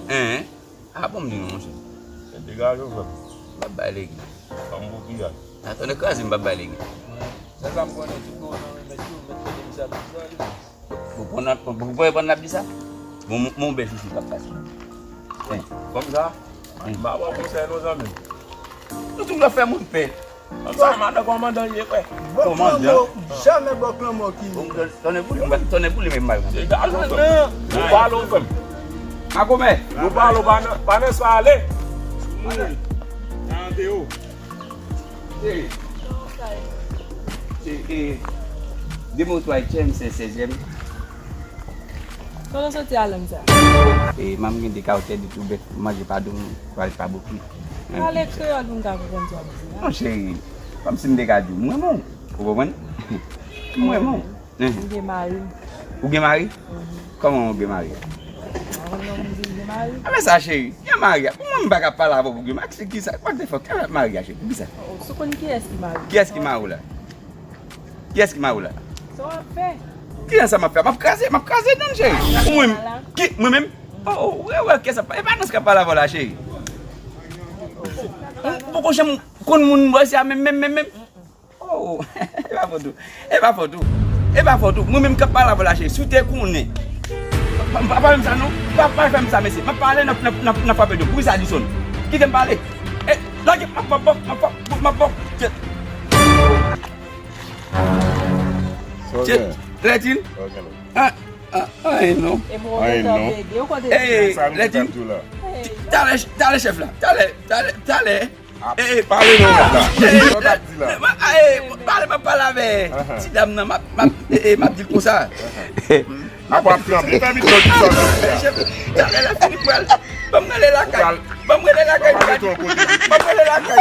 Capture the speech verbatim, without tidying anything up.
Hein? Ah bon, m di non, monchè. Degaje w, frè m. M p ap bay legi. Ban m pou piyay. Atò, n kraze, m p ap bay legi. Se sa m konnen, tout bon nan remèd yo, mèt kote m sa, tout sa, li. Pou pran, pou, pou pran n ap di sa? Bon, mon, mon bèl chouchou k ap pase. Hein? Kòm sa? M pa ba w konsèy non, zanmi m. Nou toujou ap fè moun pè. Sa madan kòmandan ye, frè. Bòk lanmò, jamè bòk lanmò ki. Bon, tonnè boule, m pa, tonnè boule, men m pa. Se gaz ou fè m. Ou pale ou fè m. Makomè. Ou pale ou pa nan, pa nan sa ale. Mouri. Nan deyò. Se, se, e, de mo twa, se sèzyèm. Kote w soti a lang sa? E, manm gen de kawotè di tou bèf, manje pa dou, pral pa bouki. Pale kreyòl pou m ka konprann sa w ap di a. Non, cheri, kòmsi m te ka di w, m renmen w. Ou konprann? M renmen w. Ou gen mari. Ou gen mari? Mhm. Kòman ou gen mari? Mwen non, m di m gen mari. A, men sa, cheri, gen mari a. Pou mwen, m pa ka pale avè w pou gen mari. Se ki sa? What the fuck? Kèl mari a, cheri? Pou ki sa? Oh, oh, sou konn kiyès ki mari? Kiyès ki mari w la? Kiyès ki mari w la? Sa w ap fè? Ki jan sa m ap fè? M ap kraze, m ap kraze dan l, cheri. Ou mwen, ki, mwen menm? Oh, oh, wè, wè, kiyès ap, e pa nan sa k ap pale avè w la, cheri. Ou, ou poko janm konn moun bò isi a menm, menm, menm, menm. Oh, e pa fòt ou. E pa fòt ou. E pa fòt ou. Mwen menm k ap pale avè w la, cheri. Si w te konnen. Pa, pa, pa fè m sa, non. Pa, pa fè m sa, mesye. M ap pale, n ap, n ap, n ap, n ap frape do. Poukisa Dison? Kite m pale. E, lage, m ap, m ap, m ap, m ap, m ap, Tye, Lètin. Ah, ah, ay non. Ay non. Ey, Lètin. Talè, talè chèf la. Talè, talè, talè. Ey, pale non, la. Ey, pale, m ap pale avè ti dam nan, m ap, m ap, ey, ey, m ap di l konsa. Apa ap tranble, fè vit non, di sa. Talè lè fini pral. Ban m rele lakay. Ban m rele lakay. Ban m rele lakay.